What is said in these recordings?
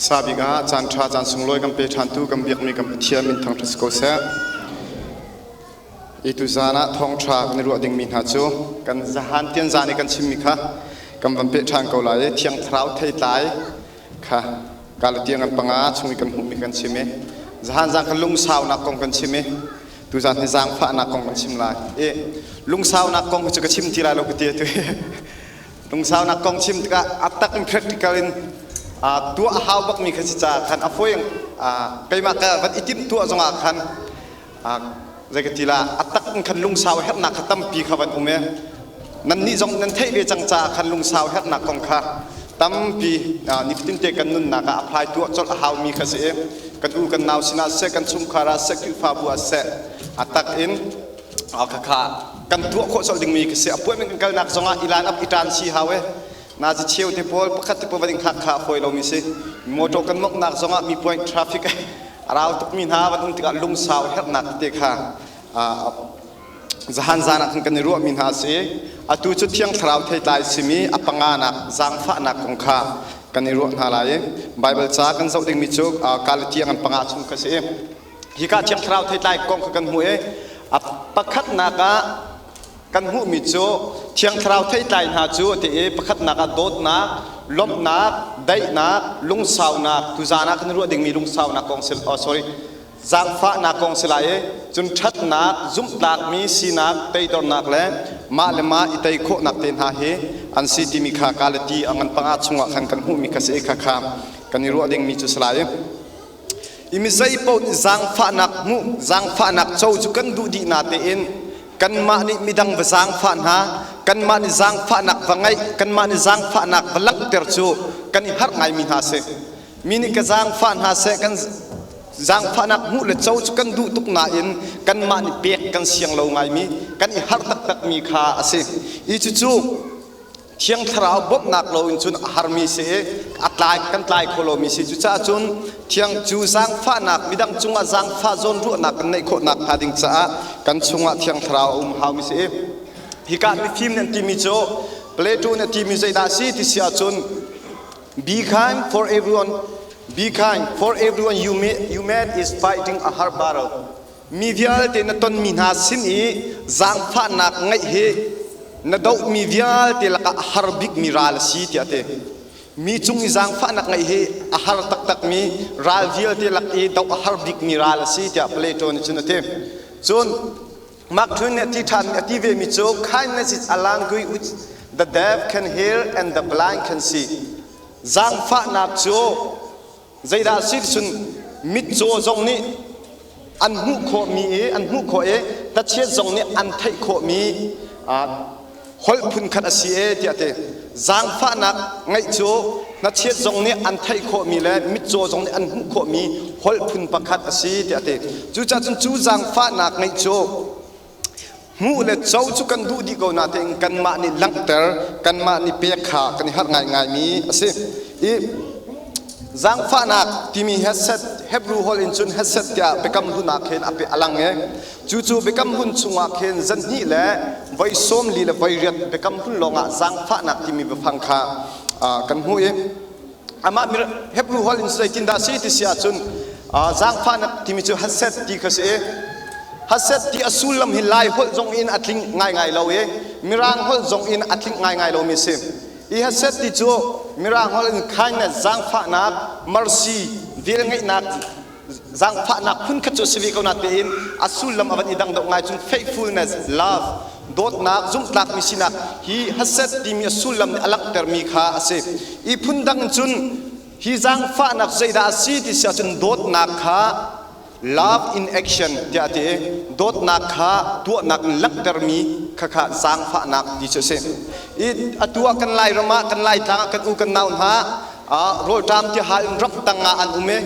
Sabik ah caan ṭha caan sunglawi kan pe ṭhantu kan biakmi kan Pathian min thangṭhat si ko seh. I tuzaan ah thawngṭha kan i ruah dingmi hna cu kan zahan tian zaan i kan chimmi kha kan van peh ṭhan ko lai i Thiang Thlarau theitlai kha Galatian kan panga chung i kan hmuhmi kan chim i zahan zaan kan lungsaunak kong kan chim i tuzaan hi zaangfahnak kong kan chim lai. I lungsaunak kong cu ka chim ti lai lo ka ti atu. Lungsaunak kong chim tikah a tak in practical in tuah a hau bakmi kha si caah khan a fawi keimah ka van i timh tuah zongah khan zei ka ti la a tak in khan lungsau herhnak kha tampi kha van um i nannih zong nan theih ve cang caah khan lungsau herhnak kong kha tampi nifatin te kan nunnak ah apply tuah colh a haumi kha si i kan u kan nau sinah seh, kan chungkhar ah seh, Khrihfabu ah seh, a tak in khakha kan tuah khawh colh dingmi ka si. Appointment kan kalnak zongah ilan up itan si hau e nazi cheu te pawl pakhat te pawl van in khak kha a fawi lomi si. Motor kan moknak zongah mi point traffic a rau tukmi hna van um tikah lungsau herhnak te kha zahan zan ah khan kan i ruahmi hna si. Atu cu Thiang Thlarau theitlai simi a panganak zaangfahnak kong kha kan i ruah hna lai i Bible ca kan zoh dingmi cu Galatia ngan panga chung kha si. Hika Thiang Thlarau theitlai kong kha kan hmuh i a pakhatnak ah kan hmuhmi cu Thiang Thlarau theitlai hna cu a ti i pakhatnak ah dawtnak, lawmhnak, daihnak, lungsaunak, tuzaan ah kan ruah dingmi lungsaunak kong si, oh, sorry, zaangfahnak kong si lai i cun ṭhatnak, zumhtlakmi sinak, teidornak le mah le mah i tei khawhnak te hna hi an si timi kha Galati a ngan panga chungah khan kan hmuhmi kha si i kha kha kan i ruah dingmi cu si lai. I mi zeipaoh nih zaangfahnak hmuh, zaangfahnak co cu kan duh dih natein kanmah nih midang va zaangfah hna, kanmah nih zaangfahnak va ngeih, kanmah nih zaangfahnak va langhter cu kan i harh ngaimi hna a si. Mi nih ka zaangfah hna seh, kan zaangfahnak hmuh le co cu kan duh tuk nain kanmah nih pek kan siang lo ngaimi, kan i harh taktakmi kha a si. I cucu Thiang Thlarau bawmhnak loin cun a harmi si i a tlai kan tlai kho lomi si. Cucaah cun Thiang cu zaangfahnak, midang cungah zaangfah zawnruahnak kan neih khawhnak hnga ding caah kan chungah Thiang Thlarau a um haumi si i hika mifim nih an timi cu, Plato nih a timi zeidah a si ti si ahcun, "Be kind for everyone, be kind for everyone you met is fighting a hard battle." Mi vialte na tonmi hna sin i zaangfahnak ngeih hi na dohmi vialte lakah a har bikmi ral a si tiah a ti. Mi cung i zaangfahnak ngeih hi a har taktakmi ral vialte lak i doh a har bikmi ral a si tiah Plato nih cun a ti. Cun Mark Twain nih a ti ṭhan a ti vemi cu, "Kindness is a language which the deaf can hear and the blind can see." Zaangfahnak cu zeidah a si cun mitcaw zong nih an hmuh khawhmi i an hmuh khawh i hnachet zong nih an theih khawhmi holh phunkhat a si e tiah a ti. Zaangfahnak ngeih cu hnachet zong nih an theih khawhmi le mitcaw zong nih an hmuh khawhmi holh phun pakhat a si tiah a ti. Cucaah cun cu zaangfahnak ngeih cu hmuh le co cu kan duh dih ko natein kanmah nih langhter, kanmah nih pek kha kan i harh ngaingaimi a si. I zaangfahnak timi hesed, Hebrew holh in cun hesed tiah Biakam Hlun ah khin a lang i cucu Biakam Hlun chungah khin zanhnih le voi 48 le voi 8 Biakam Hlun lawngah zaangfahnak timi biafang kha kan hmuh i amah Hebrew holh in zeitindah si ti si ahcun zaangfahnak timi cu hesed ti kha si i hesed ti a sullam hi Lai holh zong in a tling ngaingai lo i Mirang holh zong in a tling ngaingai lomi a si. I hesed ti cu Mirang holh in kindness, zaangfahnak, mercy, velngeihnak, zaangfahnak phun khat cu a si ve ko natein a sullam a van i dang deuh ngai. Cun faithfulness, love, dawtnak, zumhtlakmi sinak hi hesed timi a sullam nih a langhtermi kha a si. I phun dang in cun hi zaangfahnak zeidah a si ti si ahcun dawtnak kha love in action tiah a ti i dawtnak kha tuahnak in langhtermi khakha zaangfahnak ti cu a si. I atu ah kan Lairam ah, kan Laitlang ah kan u kan nau hna rawlṭam ti hal in ramtang ah an um i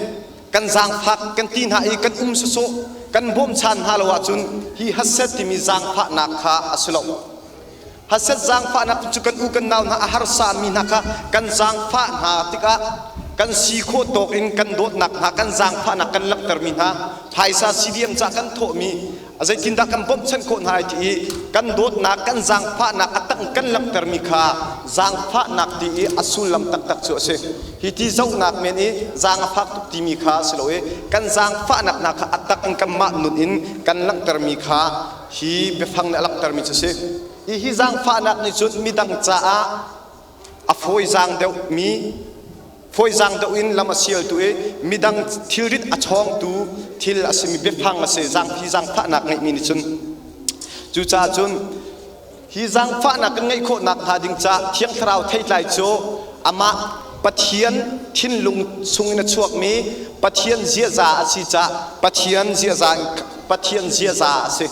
kan zaangfak kan ti hna i kan um sawsawh kan bawmchan hna lo ahcun hi hesed timi zaangfahnak kha a si lo. Hesed zaangfahnak cu kan u kan nau hna a harsa mi hna kha kan zaangfah hna tikah kan si khawh tawk in kan dawtnak hna, kan zaangfahnak kan langhtermi hna, phaisa CDM ca kan thawhmi. Zeitindah kan bawmhchanh khawh hna lai ti i kan dawtnak, kan zaangfahnak a tang kan langhtermi kha zaangfahnak ti i a sullam taktak cu a si. Hi ti zohnak men i zaang a fak tuk timi kha a si lo i kan zaangfahnak hna kha a tak in kanmah nun in kan langhtermi kha hi biafang nih a langhtermi cu a si. Hi hi zaangfahnak nih cun midang caah a fawizaang deuhmi fawizaang deuh in lam a sialtu i midang thilrit a chawngtu thil a simi biafang a si. Zaangfi zaangfahnak ngeihmi nih cun cucaah cun hi zaangfahnak kan ngeih khawh nakhnga ding caah Thiang Thlarau theitlai cu amah Pathian thinlung chungin a chuakmi Pathian ziaza a si caah Pathian ziaza Pathian ziaza a si.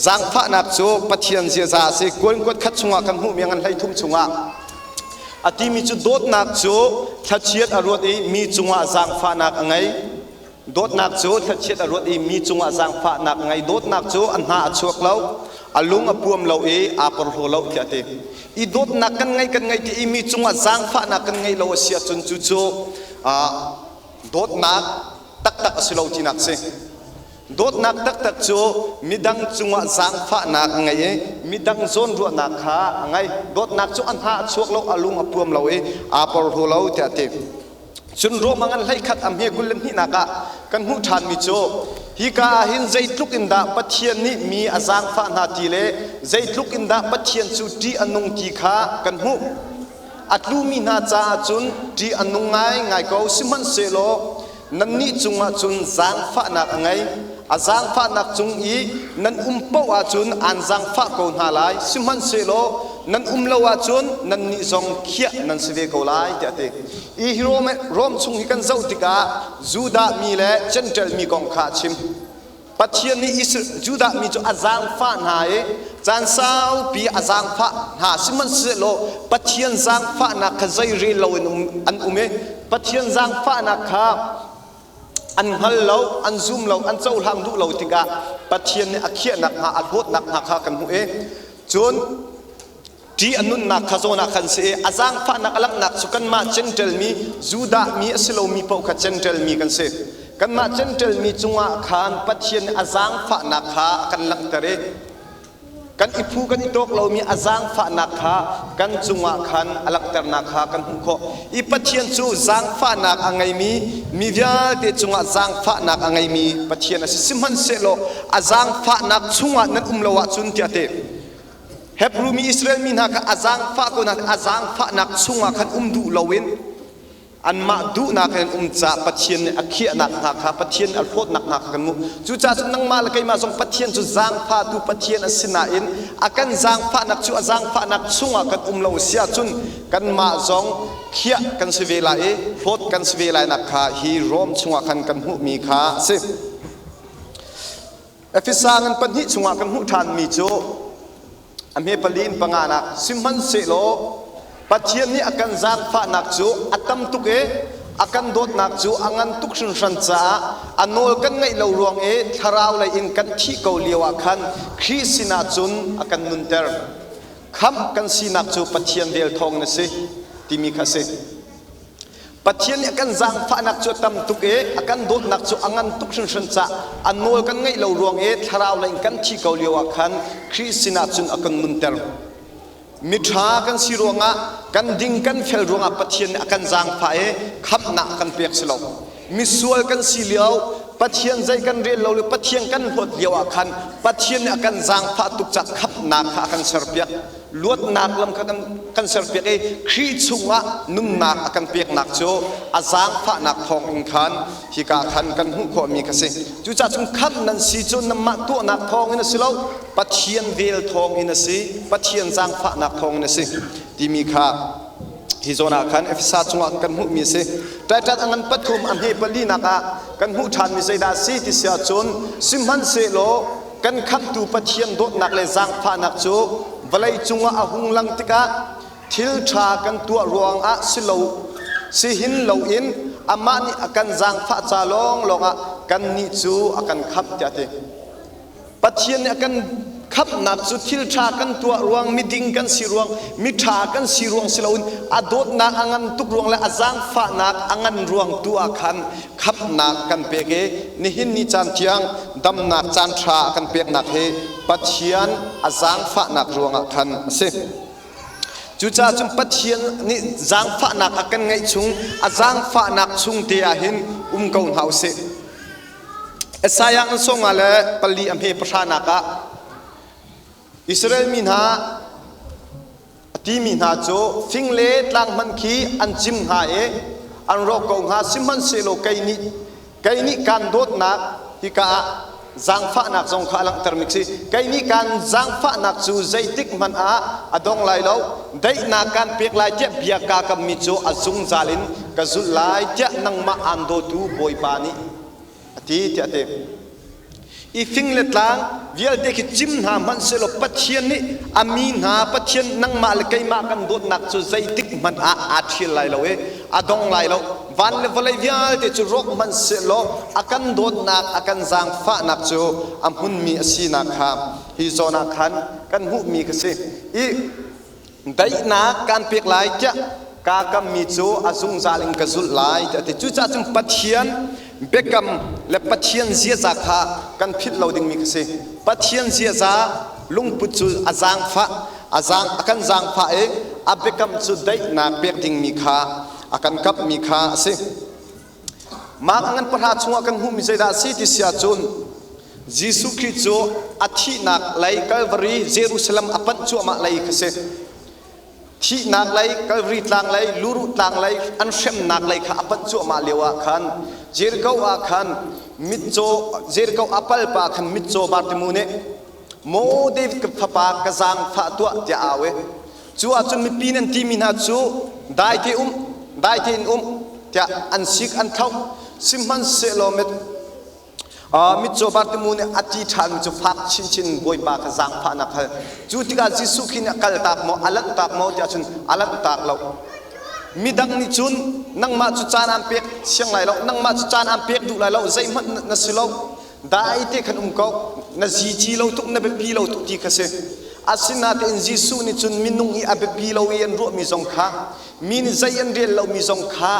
Zaangfahnak cu Pathian ziaza a si. Kuan khat chungah kan hmuhmi ngan 13 chungah a timi cu dawtnak cu thlachiat a ruat i mi cungah zaangfahnak a ngei. Dawtnak cu thlachiat a ruat i mi cungah zaangfahnak a ngei. Dawtnak cu a hna a chuak lo, a lung a puam lo i aa porhlaw lo tiah a ti. I dawtnak kan ngei kan ngei ti i mi cungah zaangfahnak kan ngei lo a si ahcun cucu dawtnak taktak a si lo tinak a si. Dawtnak taktak cu midang cungah zaangfahnak a ngei i midang zawnruahnak kha a ngei. Dawtnak cu a hna a chuak lo, a lung a puam lo i aa porhlaw lo tiah a ti. Cun Rome ngan 11 a hme 22nak ah kan hmuh ṭhanmi cu hika ah hin zeitluk in dah Pathian nih mi a zaangfah hna ti le zeitluk in dah Pathian cu ṭih a nung ti kha kan hmuh. A tlumi hna caah cun ṭih a nung ngaingai ko, sihmanhsehlaw nannih cungah cun zaangfahnak a ngei. A zaangfahnak cung i nan um paoh ahcun aan zaangfah ko hna lai, sihmanhsehlaw nan um lo ahcun nannih zong khiah nan si ve ko lai, tiah a ti. Hi Rom chung hi kan zoh tikah Judah mi le Jentail mi kong kha a chim. Pathian nih Judah mi cu a zaangfah hna i caan saupi a zaangfah hna. Sihmanhsehlaw Pathian zaangfahnak kha zei rel loin an um i Pathian zaangfahnak kha an hngal lo, an zum lo, an cohlang duh lo tikah Pathian nih a khiahnak hna, a hlawtnak hna kha kan hmuh i cun ṭih a nunnak kha zawn ah khan si i a zaangfahnak a langhnak cu kanmah Jentail mi Judah mi a si lomi paoh kha Jentail mi kan si. Kanmah Jentail mi cungah khan Pathian nih a zaangfahnak kha a kan langhter i kan i phu kan i tawk lomi a zaangfahnak kha kan cungah khan a langhternak kha kan hmuh khawh. I Pathian cu zaangfahnak a ngeimi mi vialte cungah zaangfahnak a ngeimi Pathian a si. Sihmanhsehlaw a zaangfahnak chungah nan um lo ahcun tiah a ti. Hebru mi Israel mi hna kha a zaangfah ko nain a zaangfahnak chungah khan um duh loin anmah duhnak in um caah Pathian nih a khiahnak hna kha Pathian nih a hlawtnak hna kha kan hmuh. Cucaah cun nangmah le keimah zong Pathian cu zaangfahtu Pathian a si nain a kan zaangfahnak cu a zaangfahnak chungah kan um lo si ahcun kanmah zong khiah kan si ve lai i hlawt kan si ve lainak kha hi Rom chungah khan kan hmuhmi kha a si. Efesa ngan pahnih chungah kan hmuh ṭhanmi cu a hme pali in panganak sihmanhsehlaw Pathian nih a kan zaangfahnak cu a tam tuk i a kan dawtnak cu a ngan tuk hringhran caah a nawl kan ngaih lo ruang i thlarau lei in kan thih ko lio ah khan Khrih sinah cun a kan nunter. Khamh kan sinak cu Pathian vel thawngin a si timi kha a si. Pathian nih a kan zaangfahnak cu a tam tuk i a kan dawtnak cu a ngan tuk hringhran caah a nawl kan ngaih lo ruang i thlarau lei in kan thi ko lio ah khan Khrih sinah cun a kan nunter. Miṭha kan si ruangah kan ding kan fel ruangah Pathian nih a kan zaangfah i khamhnak a kan pek si lo. Misual kan si lio Pathian zei kan rel lo le Pathian kan hlawt lio ah khan Pathian nih a kan zaangfah tuk caah khamhnak kha a kan serpiak. Luatnak lam kha kan serpiak i Khrih chungah nunnak a kan peknak cu a zaangfahnak thawngin khan hika khan kan hmuh khawhmi kha si. Cucaah cun khamh nan si cu nanmah tuahnak thawngin a si lo, Pathian vel thawngin a si, Pathian zaangfahnak thawngin a si timi kha hi zawn ah khan Efesa chungah kan hmuhmi a si. Ṭaiṭat a ngan pathum a hme palinak ah kan hmuh ṭhanmi zeidah a si ti si ahcun sihmanhsehlaw kan khamhtu Pathian dawtnak le zaangfahnak cu vawlei cungah a hung lang tikah thil ṭha kan tuah ruangah si lo si hin loin amah nih a kan zaangfah ca lawnglawng ah kannih cu a kan khamh tiah a ti. Pathian nih a kan khamhnak cu thil ṭha kan tuah ruang, miding kan si ruang, miṭha kan si ruang si loin a dawtnak a ngan tuk ruang le a zaangfahnak a ngan ruang tu ah khan khamhnak kan pek i nihin ni caan tiang damnak caan ṭha a kan peknak hi Pathian a zaangfahnak ruangah khan a si. Cucaah cun Pathian nih zaangfahnak a kan ngeih chung, a zaangfahnak chung te ah hin um ko hna usih. Isaiah an sawng le pali a hme pahranak ah Israel mi hna a timi hna cu fing le tlang hmanh khi an cim hnga i an rawk ko hnga, sihmanhsehlaw kei nih kaan dawtnak, hika ah zaangfahnak zong kha a langhtermi si, kei nih kaan zaangfahnak cu zeitik hmanh ah a dong lai lo, daihnak kaan pek lai tiah bia kaa kammi cu a zungzal in ka zulh lai tiah nangmah aan dawtu Bawipa nih a ti tiah a ti. I fing le tlang vialte khi cim hna hmanh sehlaw Pathian nih a mi hna, Pathian nangmah le keimah kan dawtnak cu zeitik hmanh ah aa ṭhial lai lo i a dong lai lo. Van le vawlei vialte cu rawk hmanh sehlaw a kan dawtnak, a kan zaangfahnak cu a hmunmi a sinak kha hi zawn ah khan kan hmuhmi kha si i daihnak kan pek lai tiah kaa kammi cu a zungzal in ka zulh lai tiah a ti. Cucaah cun Pathian biakam le Pathian ziaza kha kan philh lo dingmi kha si. Pathian ziaza lungput cu a zaangfah, a zaang a kan zaangfah i a biakam cu daihnak pek dingmi kha a kan kamhmi kha a si. Mark ngan pahra chungah kan hmuhmi zeidah a si ti si ahcun Jesuh Khrih cu a thihnak lei Calvary Jerusalem a panh cuahmah lei kha si. Thihnak lei Calvary tlang lei luruh tlang lei an hremnak lei kha a panh cuahmah lio ah khan Jericho ah khan mitcaw, Jericho a palpa khan mitcaw Bartimu nih, "Maw David ka fapa, ka zaangfah tuah," tiah a au i cu ahcun mipi nan timi hna cu dai te um, dai tein um tiah an sik an thlauh. Sihmanhsehlaw mitcaw Bartimu nih a ti ṭhanmi cu fak chinchin, Bawipa, ka zaangfahnak hal. Cu tikah Jesuh khi nih a kaltak maw, a lanhtak maw tiah cun a lanhtak lo. Midang nih cun nangmah cu caan aan pek siang lai lo, nangmah cu caan aan pek duh lai lo, zeihmanh na si lo, dai te khan um ko, na zici lo tuk, na biapi lo tuk ti kha si. Asinain Jesuh nih cun minung i a biapi lo i an ruahmi zong kha, mi nih zei an rel lomi zong kha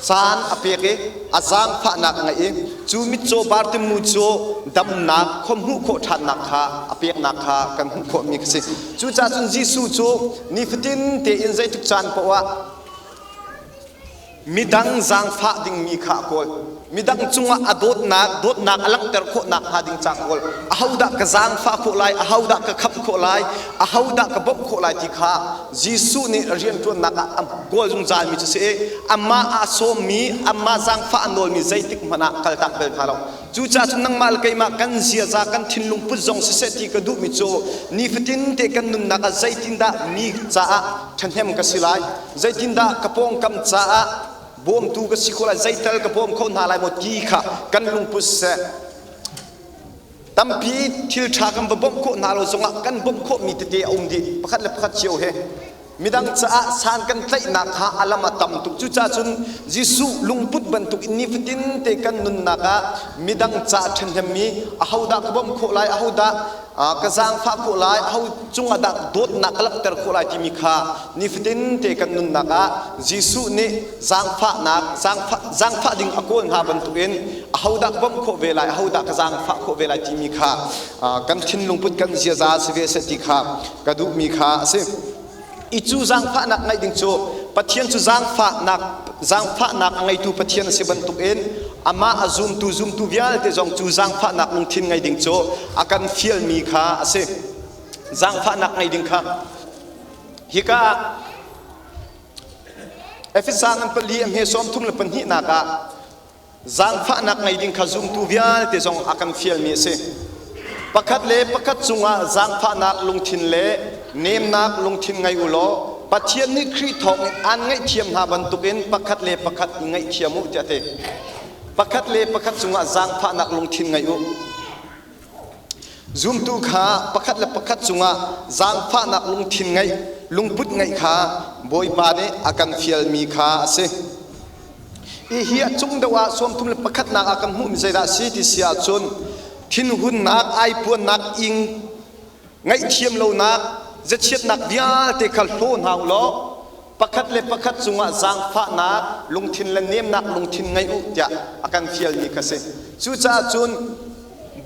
caan a pek i a zaangfahnak a ngeih i cu mitcaw Bartimu cu damnak, khua hmuh khawh ṭhannak kha a peknak kha kan hmuh khawhmi kha si. Cucaah cun Jesuh cu nifatin tein zeitik caan paoh ah midang zaangfah dingmi kha a kawl. Midang cungah a dawtnak a langhter khawhnak hnga ding ca kawl. Ahodah ka zaangfah khawh lai, ahodah ka khamh khawh lai, ahodah ka bawmh khawh lai ti kha Jesuh nih rianṭuannak ah a kawl zungzalmi cu si i amah a sawmmi, amah zaangfah a nawlmi zeitik hmanh ah kaltak bal hna lo. Cucaah cun nangmah le keimah kan ziaza, kan thinlung put zong siseh ti ka duhmi cu nifatin te kan nunnak ah zeitindah mi caah ṭhahnem ka si lai, zeitindah ka pawngkam caah bawmtu ka si khawh lai, zeital ka bawm kho hna lai maw ti kha kan lungput siseh. Tampi thil ṭha kan va bawmh khawh hna lo zongah kan bawmh khawhmi tete a um dih, pakhat le pakhat cio he. Midang caah san kan tlaihnak kha a lam a tam tuk. Cucaah cun Jesuh lungput bantuk in nifatin te kan nunnak ah midang ca ṭhahnemmi, ahodah ka bawmh khawh lai, ahodah ka zaangfah khawh lai, aho cungah dah dawtnak ka langhter khawh lai timi kha nifatin te kan nunnak ah Jesuh nih zaangfahnak, zaangfah ding a kawl hna bantukin ahodah ka bawmh khawh ve lai, ahodah ka zaangfah khawh ve lai timi kha kan thinlung put, kan ziaza si ve seh ti kha ka duhmi kha a si. I cu zaangfahnak ngeih ding cu Pathian cu zaangfahnak a ngeitu Pathian a si bantukin amah a zumtu vialte zong cu zaangfahnak lungthin ngei ding cu a kan fialmi kha a si. Zaangfahnak ngei ding kha hika ah Efesa ngan pali a hme 32 nak ah zaangfahnak ngei ding kha zumtu vialte zong a kan fialmi a si. Pakhat le pakhat cungah zaangfahnak lungthin le nemnak lungthin ngei u law Pathian nih Khrih thawng in aan ngaihthiam hna bantukin pakhat le pakhat i ngaihthiam u tiah a ti. Pakhat le pakhat cungah zaangfahnak lungthin ngei u. Zumtu kha pakhat le pakhat cungah zaangfahnak lungthin ngeih, lungput ngeih kha Bawipa nih a kan fialmi kha a si. I hi a cung deuh ah 31 nak ah kan hmuhmi zeidah a si ti si ahcun thinhunnak, aipuannak, ing, ngaihthiam lonak, zachiatnak vialte kha hlaw hna u law pakhat le pakhat cungah zaangfahnak lungthin le nemnak lungthin ngei u tiah a kan fialmi kha si. Cucaah cun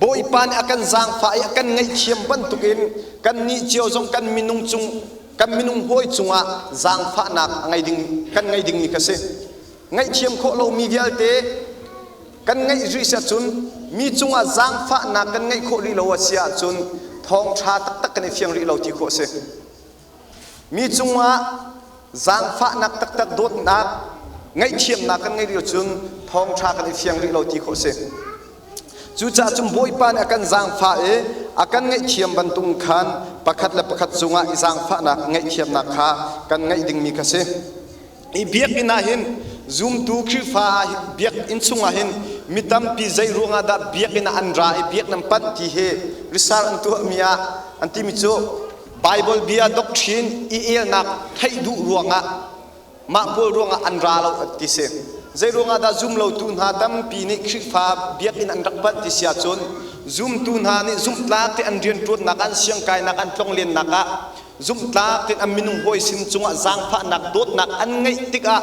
Bawipa nih a kan zaangfah i a kan ngaihthiam bantukin kannih cio zong kan minung cung kan minung hawi cungah zaangfahnak a ngei ding kan ngei dingmi kha si. Ngaihthiam khawh lomi vialte kan ngeih rih si ahcun mi cungah zaangfahnak kan ngeih khawh rih lo a si ahcun thawngṭha taktak kan i fiang rih lo ti khawh a si. Mi cungah zaangfahnak taktak dawtnak ngaihthiamnak kan ngeih rih cun thawngṭha kan i fiang rih lo ti khawh a si. Cucaah cun Bawipa nih a kan zaangfah i a kan ngaihthiam bantuk khan pakhat le pakhat cungah i zaangfahnak ngaihthiamnak kha kan ngeih dingmi kha si. I biakinn ah hin zumtu Khrihfa ah biakinn chungah hin mi tampi zei ruangah dah biakinn ah an ra i biak nan panh ti hi research an tuahmi ah an timi cu Bible bia doctrine i elnak theih duh ruangah mah pawl ruangah an ra lo ti si. Zei ruangah dah zum lotu hna tampi nih Khrihfa biakinn an rak panh ti si ahcun zumtu hna nih zumhtlak te an rianṭuannak an siangkainak an tlonglennak ah zumhtlak tein an minung hawi sin cungah zaangfahnak dawtnak an ngeih tikah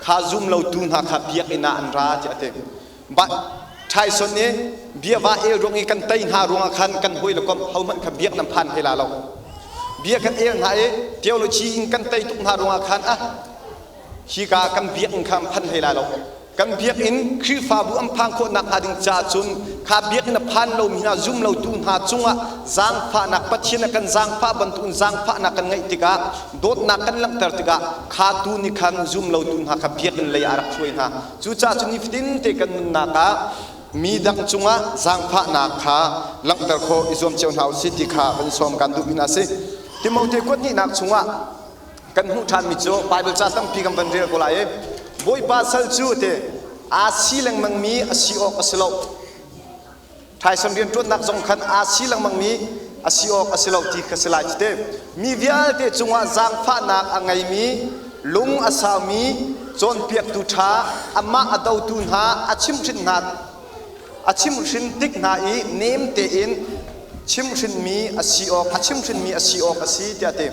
kha zum lotu hna kha biakinn ah an ra tiah a ti. Tyson nih bia va el ruang i kan tei hna ruangah khan kan hawi le kom hohmanh kha biak nan phan hlei la lo. Bia kan el hna i theology in kan tei tuk hna ruangah khan ah hika kan biakinn kha an phan hlei lai lo. Kan biakinn Khrihfabu an phan khawh nakhnga ding caah cun kha biakinn a phan lomi hna zum lotu hna cungah zaangfahnak Pathian a kan zaangfah bantukin zaangfahnak kan ngeih tikah dawtnak kan langhter tikah kha tu nih khan zum lotu hna kha biakinn lei ah a rak hruai hna. Cucaah cu nifatin te kan nunnak ah mi dang cungah zaangfahnak kha langhter khawh i zuam cio hna usih ti kha van sawm kan duhmi hna si. Timote kuat hnihnak chungah kan hmuh ṭhanmi cu Baibal ca tampi kan van rel ko lai i Bawipa sal cu te aa si lengmangmi a si awk a si lo. Thaisam rianṭuannak zong khan aa si lengmangmi a si awk a si lo ti kha si lai te. Mi vialte cungah zaangfahnak a ngeimi, lung a saumi, cawnpiaktu ṭha, amah a dotu hna a chimhhrin hna a chimhhrin tik hna i nem tein chimhhrinmi a si awk a chimhhrinmi a si awk a si tiah ti.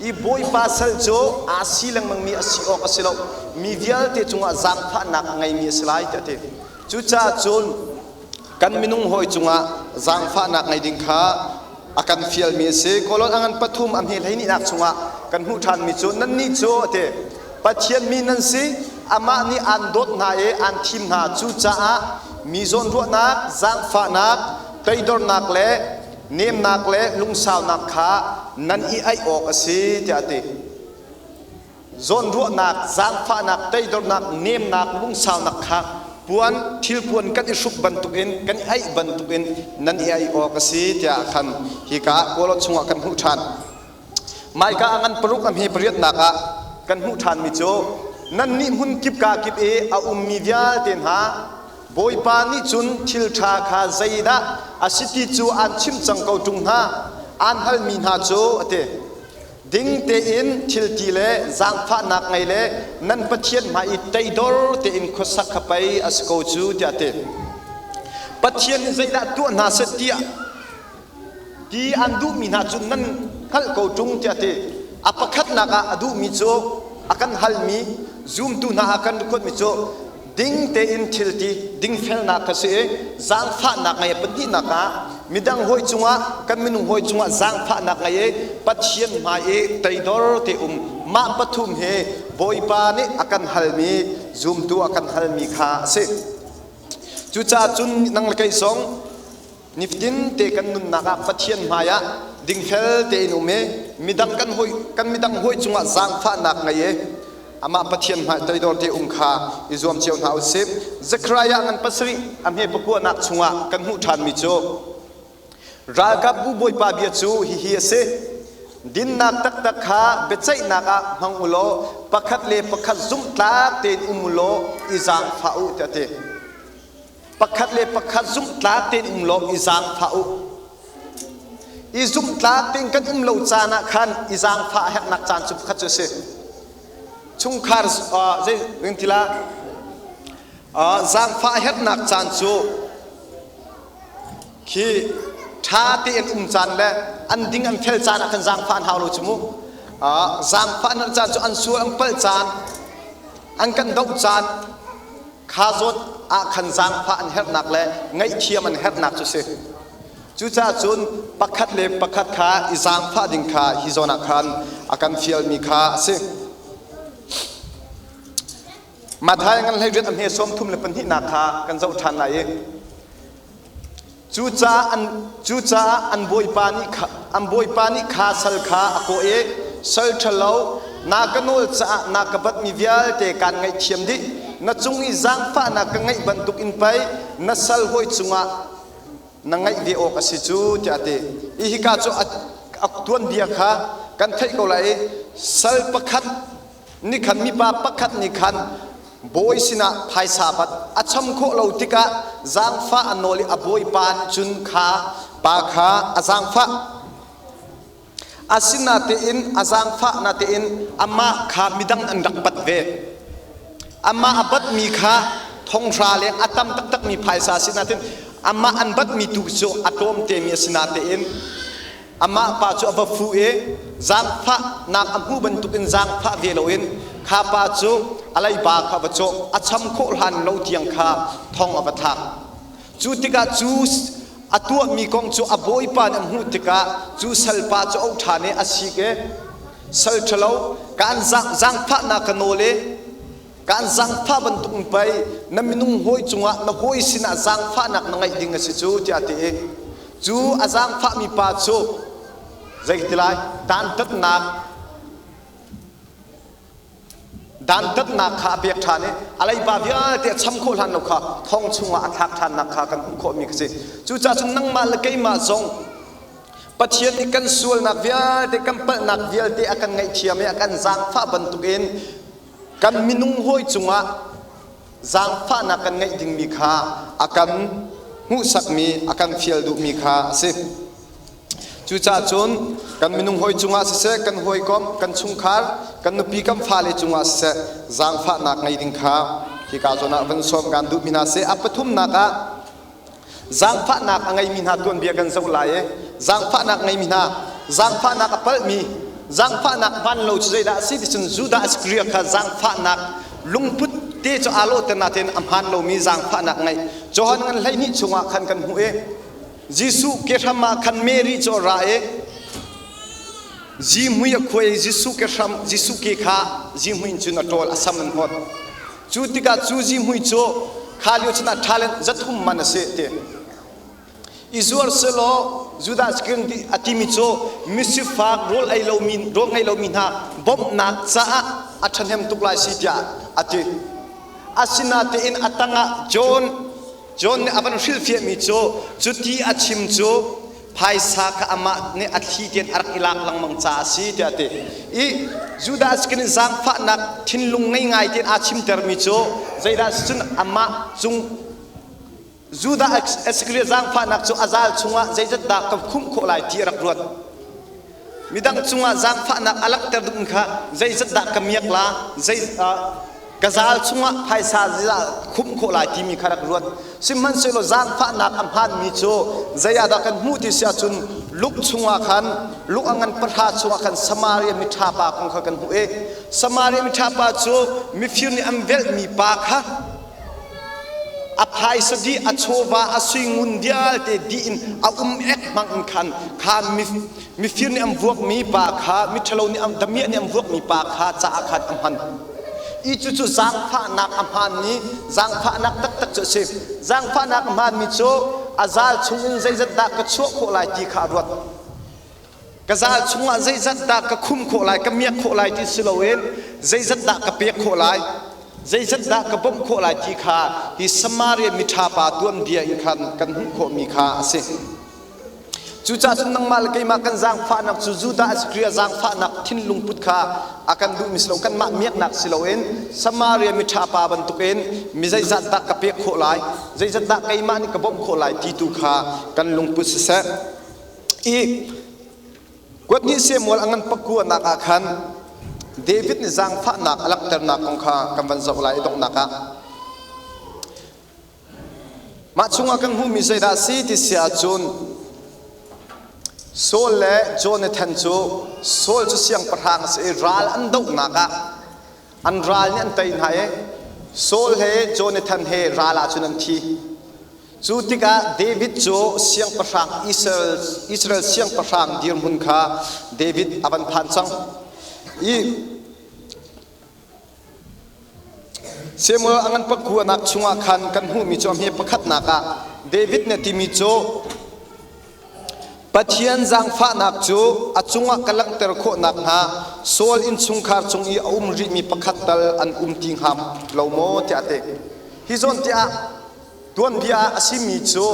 I Bawipa sal cu aa si lengmangmi a si awk a si lo. Mi vialte cungah zaangfahnak a ngeimi a si lai tiah ti. Cucaah cun kan minung hawi cungah zaangfahnak ngei ding kha a kan fialmi a si. Kawlon a ngan pathum a hme hleihnihnak chungah kan hmuh ṭhanmi cu nannih cu a ti Pathian mi nan si, amah nih aan dawt hna i aan thim hna. Cucaah mi zawnruahnak, zaangfahnak, toidornak le nemnak le lungsaunak kha nan i aih awk a si tiah a ti. Zawnruahnak, zaangfahnak, toidornak, nemnak, lungsaunak kha puan thilpuan kan i hruk bantukin kan i aih bantukin nan i aih awk a si tiah khan hika ah Kawlawt chungah kan hmuh ṭhan. Maika a ngan paruk a hme pariatnak ah kan hmuh ṭhanmi cu nannih hmun kip ka kip i a ummi vialte hna Bawipa nih cun thil ṭha kha zeidah a si ti cu aan chimh cang ko ṭung hna aan halmi hna cu a ti. Ding tein thilti le zaangfahnak ngei le nan Pathian hmai i teidor tein khuasak kha pei a si ko cu tiah a ti. Pathian nih zeidah tuah hna seh tiah ti an duhmi hna cu nan hngalh ko ṭung tiah a ti. A pakhatnak ah a duhmi cu a kan halmi zumtu hna a kan record-mi cu ding tein thil ti dingfelnak kha si i zaangfahnak ngei a pahnihnak ah midang hawi cungah kan minung hawi cungah zaangfahnak ngei i Pathian hmai i teidor te um mah pathum hi Bawipa nih a kan halmi zumtu a kan halmi kha a si. Cucaah cun nang le kei zong Nifatin te kan nunnak ah Pathian hmai ah dingfel tein um i midang kan hawi kan midang hawi cungah zaangfahnak ngei i amah Pathian hmai toidor te um kha i zuam cio hna usih. Zekhariah ngan pasarih a hme pakuanak chungah kan hmuh ṭhanmi cu ralkapbu Bawipa bia cu hihi a si. Dinnak taktak kha biaceihnak ah hmang u law pakhat le pakhat zumhtlak tein um u law i zaangfah u tiah a ti. Pakhat le pakhat zumhtlak tein um law i zaangfah u. I zumhtlak tein kan um lo caan ah khan i zaangfah a herhnak caan cu pakhat cu a si. Chungkhar zei ring tila zaangfah a herhnak caan cu khi ṭha tein um caan le an ding an fel caan ah khan zaangfah an hau lo cu mu. Zaangfah an herh caan cu an sual an palh caan an kan doh caan. Kha zawn ah khan zaangfah an herhnak le ngaihthiam an herhnak cu si. Cucaah cun pakhat le pakhat kha i zaangfah ding kha hi zawn ah khan a kan fialmi kha a si. Matthai ngan 18 a hme 32 nak kha kan zoh ṭhan lai i cucaah an bawipa nih kha sal kha a kawh i sal ṭhalo na ka nawl caah na ka batmi vialte kaan ngaihthiam dih. Na cung i zaangfahnak ka ngeih bantuk in pei na sal hawi cungah na ngeih ve awk a si cu tiah a ti. I hika cu a tuanbia kha kan theih ko lai i sal pakhat nih khan mipa pakhat nih khan bawi sinah phaisa bat a cham khawh lo tikah zaangfah a nawl i a bawipa nih cun kha pa kha a zaangfah. Asinatein a zaangfah natein amah kha midang an rak bat ve. Amah a batmi kha thonghra leng a tam taktakmi phaisa a si natein amah an batmi tu cu a tlawmtemi a si natein amah pa cu a va fuh i zaangfahnak a hmuh bantukin zaangfah ve loin kha pa cu a leiba kha va cawh, a cham khawh hlan lo tiang kha thong a va thlak. Cu tikah cu a tuahmi kong cu a bawipa nih a hmuh tikah cu salpa cu a auh ṭhan i a sik i, "Sal ṭhalo, kaan zaangfahnak ka nawl i kaan zaangfah bantuk in pei na minung hawi cungah na hawi sinah zaangfahnak na ngeih ding a si cu," tiah a ti i cu a zaangfahmi pa cu zei ti lai dantatnak dantatnak kha a pek ṭhan i a leiba vialte a cham khawh hlan lo kha thong chungah a thlak ṭhannak kha kan hmuh khawhmi kha si. Cucaah cun nangmah le keimah zong Pathian nih kan sualnak vialte, kan palhnak vialte a kan ngaihthiam i a kan zaangfah bantukin kan minung hawi cungah zaangfahnak kan ngeih dingmi kha a kan hmuhsakmi, a kan fial duhmi kha a si. Cucaah cun kan minung hawi cungah siseh, kan hawikom, kan chungkhar, kan nupi, kan fale cungah siseh, zaangfahnak ngei ding kha hika zawn ah van sawm kan duhmi hna si. A pathumnak ah zaangfahnak a ngeimi hna tuanbia kan zoh lai i zaangfahnak ngeimi hna, zaangfahnak a palhmi, zaangfahnak hman lo cu zeidah a si ti cun Judah Iskariot kha zaangfahnak lungput te cu aa lawhter nain a hmaan lomi zaangfahnak ngeih. Johan ngan 12 chungah khan kan hmuh i Jesuh kehram ah khan Mary cu a ra i zihmui a khuai i Jesuh kehram Jesuh ke kha zihmui in cun a ṭawl, a sam an hawt. Cu tikah cu zihmui cu kha lio cun ah talent 300 man a si ti. I zuar selaw Judas Iscariot a timi cu misifak rawl ei lomi rawl ngei lomi hna bawmhnak caah a ṭhahnem tuk lai si tiah a ti. Asinatein a tangah John nih a van hrilhfiahmi cu cuti a chim cu phaisa kha amah nih a thli tein a rak i lak lengmang caah a si tiah a ti. I Judas nih zaangfahnak thinlung ngei ngai tein aa chimtermi cu zeidah si cun amah cung Judah Iskariot zaangfahnak cu a zal chungah zeizat dah ka khumh khawh lai ti a rak ruat. Midang cungah zaangfahnak a langhter duhmi kha zeizat dah ka miak la, zei ka zal chungah phaisa zeizah khumh khawh lai timi kha rak ruat. Sihmanhsehlaw zaangfahnak a hmaanmi cu zei ah dah kan hmuh ti si ahcun Luke chungah khan Luke a ngan 10 chungah khan Samaria miṭha pa kong kha kan hmuh i Samaria miṭha pa cu mifir nih an velhmi pa kha a phaisa dih, a chawva, a suingun vialte dih in a um ek hmang in khan kha mifir nih an vuakmi pa kha miṭhalo nih damiah nih an vuakmi pa kha caah khan a hman. I cucu zaangfahnak a hmaanmi zaangfahnak taktak cu a si. Zaangfahnak a hmaanmi cu a zal chungin zeizat dah ka chuah khawh lai ti kha a ruat. Ka zal chungah zeizat dah ka khumh khawh lai, ka miak khawh lai ti si loin zeizat dah ka pek khawh lai, zeizat dah ka bawmh khawh lai ti kha hi Samaria miṭha pa tuanbia in khan kan hmuh khawhmi kha a si. Cucaah cun nangmah le keimah kan zaangfahnak cu Judah Iskariot zaangfahnak thinlung put kha a kan duhmi si lo, kanmah miaknak si loin Samaria miṭha pa bantukin mi zeizat dah ka pek khawh lai, zeizat dah keimah nih ka bawmh khawh lai ti tu kha kan lungput siseh. I kuat hnih Samuel a ngan pakuanak ah khan David nih zaangfahnak a langhternak kong kha kan van zoh lai i donghnak ah. Mah chungah kan hmuhmi zeidah a si ti si ahcun Saul le Jonathan cu Saul cu siangpahrang a si i ral an dohnak ah an ral nih an tei hna i. Saul he Jonathan he ral ah cun an thi. Cu tikah David cu siangpahrang Israel, Israel siangpahrang dirhmun kha David a van phan cang. I Samuel a ngan pakuanak chungah khan kan hmuhmi cu a hme pakhatnak ah David nih a timi cu Pathian zaangfahnak cu a cungah ka langhter khawh nakhnga Saul innchungkhar cung i a um rihmi pakhat tal an um ti hnga lo maw tiah a ti. Hi zawn tiah tuanbia ah a simi cu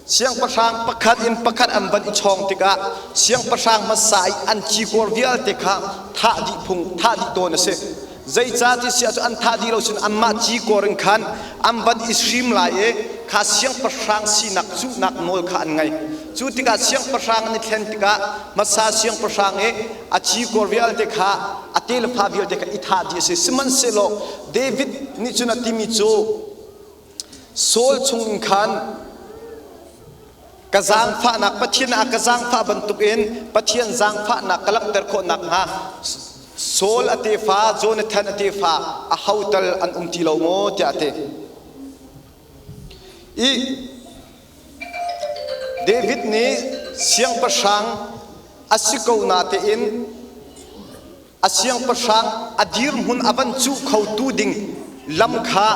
siangpahrang pakhat in pakhat an van i chawng tikah siangpahrang hmasa i an cikawr vialte kha thah dih phung thah dih tawn a si. Zeicah ti si ahcun an thah dih lo cun anmah cikawr in khan an van i hrim lai i kha siangpahrang sinak cuhnak nawl kha an ngei. Cu tikah siangpahrang an i thlen tikah hmasa siangpahrang i a cikawr vialte kha a telefa vialte kha i thah dih a si. Sihmanhsehlaw David nih cun a timi cu Saul chung in khan ka zaangfahnak Pathian ah ka zaangfah bantukin Pathian zaangfahnak ka langhter khawh nakhnga Saul a tefa Jonathan a tefa a ho tal an um ti lo maw tiah a ti. I David nih siangpahrang a si ko natein a siangpahrang a dirhmun a van cuh khotu ding lam kha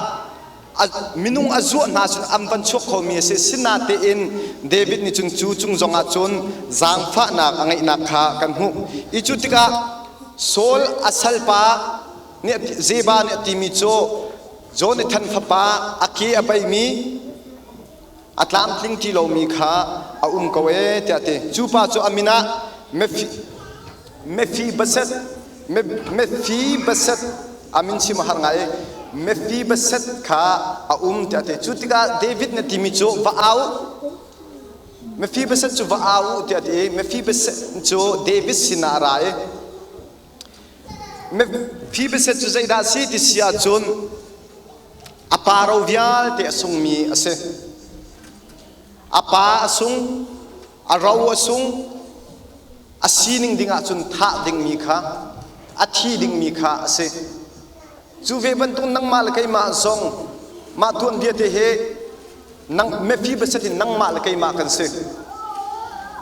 minung a zuah hna cun an van chuak khomi a si. Sinatein David nih cun cu cung zongah cun zaangfahnak a ngeihnak kha kan hmuh. I cu tikah Saul a salpa nih Zeba nih a timi cu Jonathan fapa a ke a beimi a tlamtling ti lomi kha a um ko ee tiah a ti. Cu pa cu a min ah Mephibosheth Mephibosheth a min chim a har ngai i Mephibosheth kha a um tiah a ti. Cu tikah David na timi cu va au Mephibosheth cu va au u tiah a ti i Mephibosheth cu David sinah a ra i Mephibosheth cu zeidah a si ti si ahcun A pa ro vialte a sungmi a si. A pa a sung, a ro a sung, a sining ding ahcun thah dingmi kha, a thi dingmi kha a si. Cu ve bantuk nangmah le keimah zong mah tuanbia te hi nang Mephibosheth in nangmah le keimah kan si.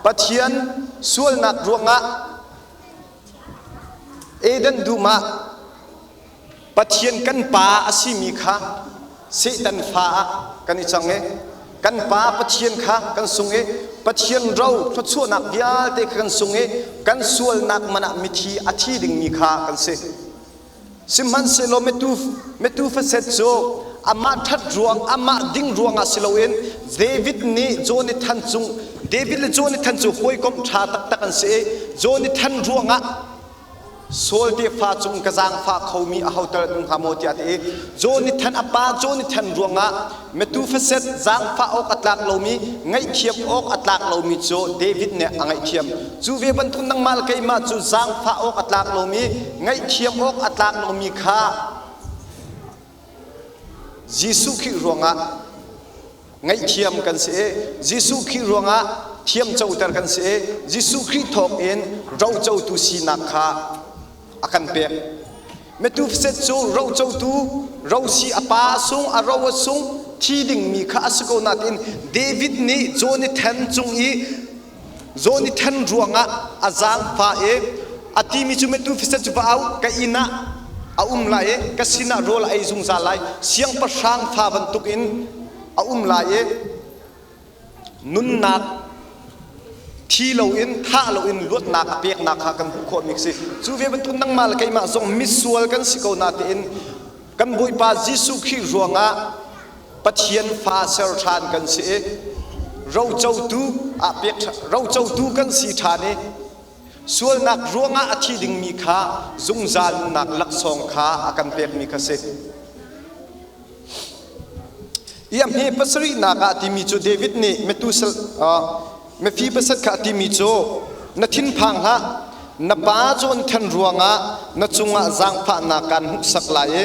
Pathian sualnak ruangah Eden dum ah Pathian kan Pa a simi kha Satan fa ah kan i cang i kan Pa Pathian kha kan sung i Pathian ro thluachuahnak vialte kha kan sung i kan sualnak man ah mithi a thi dingmi kha kan si. Sihmanhsehlaw metu faset cu amah ṭhat ruang amah ding ruangah si loin David nih Jonathan cung David le Jonathan cu hawikom ṭha taktak an si i Jonathan ruangah Saul tefa cung ka zaangfah khomi aho tal an um hnga maw tiah a ti i Jonathan a pa Jonathan ruangah Mephibosheth zaangfah awk a tlak lomi ngaihthiam awk a tlak lomi cu David nih a ngaihthiam. Cu ve bantuk nangmah le keimah cu zaangfah awk a tlak lomi ngaihthiam awk a tlak lomi kha Jesuh Khrih ruangah ngaihthiam kan si i Jesuh Khrih ruangah thiamcoter kan si i Jesuh Khrih thawngin rocotu sinak kha a kan pek. Mephibosheth cu rocotu rosi a pa a sung a ro a sung thi dingmi kha a si ko nain David nih Jonathan cung i Jonathan ruangah a zaangfah i a timi cu Mephibosheth cu va au ka inn ah a um lai i ka sinah rawl a ei zungzal lai siangpahrang fa bantukin a um lai i nunnak thi loin thah loin luatnak a peknak kha kan hmuh khawhmi a si. Cu ve bantuk nangmah le keimah zong misual kan si ko natein kan Bawipa Jesuh Khrih ruangah Pathian fa ser ṭhan kan si i rocotu ah pek rocotu kan si ṭhan i sualnak ruangah a thi dingmi kha zungzal nunnak laksawng kha a kan pekmi kha si. I a hme pasarihnak ah timi cu David nih Mephibosheth kha a timi cu na thinphang hlah na pa cu an then ruangah na cungah zaangfahnak kaan hmuhsak lai i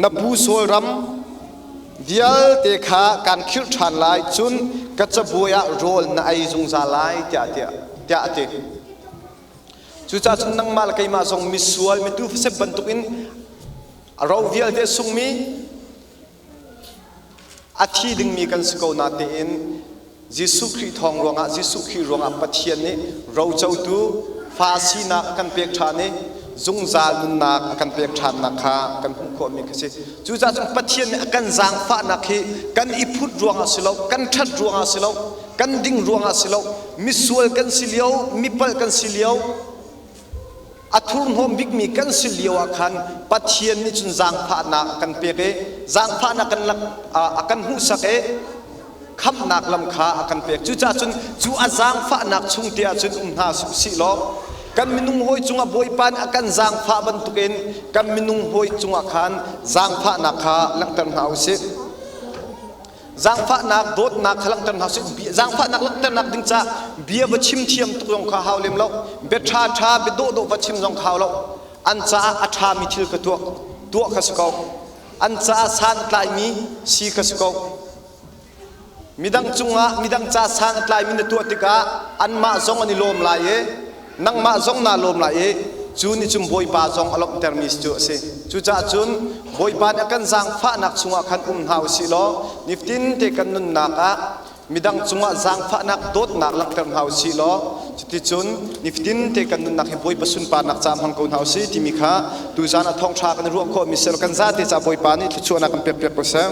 na pu Saul ram vialte kha kaan khirh ṭhan lai cun ka cabuai ah rawl na ei zungzal lai tiah tiah a ti. Cucaah cun nangmah le keimah zong misual mitu fasep bantukin A ro vialte sungmi a thi dingmi kan si ko natein Jesuh Khrih thawng ruangah Jesuh Khrih ruangah Pathian nih rocotu fa sinak a kan pek ṭhan i zungzal nunnak a kan pek ṭhannak kha kan hmuh khawhmi kha si. Cucaah cun Pathian nih a kan zaangfahnak hi kan i phut ruangah si lo, kan ṭhat ruangah si lo, kan ding ruangah si lo, misual kan si lio, mipalh kan si lio, a thurhnawm bikmi kan si lio ah khan Pathian nih cun zaangfahnak a kan pek i zaangfahnak kan lak a kan hmuhsak i khamhnak lam kha a kan pek. Cucaah cun cu a zaangfahnak chung te ah cun um hna sih law kan minung hawi cungah Bawipa nih a kan zaangfah bantukin kan minung hawi cungah khan zaangfahnak kha langhter hna u sih. Zaangfahnak dawtnak kha langhter hna sih. Zaangfahnak langhternak ding caah bia va chim thiam tuk zong kha hau lem lo. Bia ṭha ṭha bia dawhdawh va chim zong kha hau lo. An caah a ṭhami thil kha tuah tuah kha si ko. An caah san a tlaimi si kha si ko. Midang cungah midang ca san a tlaimi na tuah tikah anmah zong an i lawm lai i nangmah zong naa lawm lai i cu nih cun Bawipa zong a lawmhtermi cu a si. Cucaah cun Bawipa nih a kan zaangfahnak chungah khan um hna u sih law nifatin te kan nunnak ah midang cungah zaangfahnak dawtnak langhter hna u sih law cuticun nifatin te kan nunnak hi Bawipa sunparnak ca hmang ko hna u sih timi kha tuzan ah thawngṭha kan i ruah khawhmi seh kan zate ca Bawipa nih thluachuahnak kan pekpiak ko seh.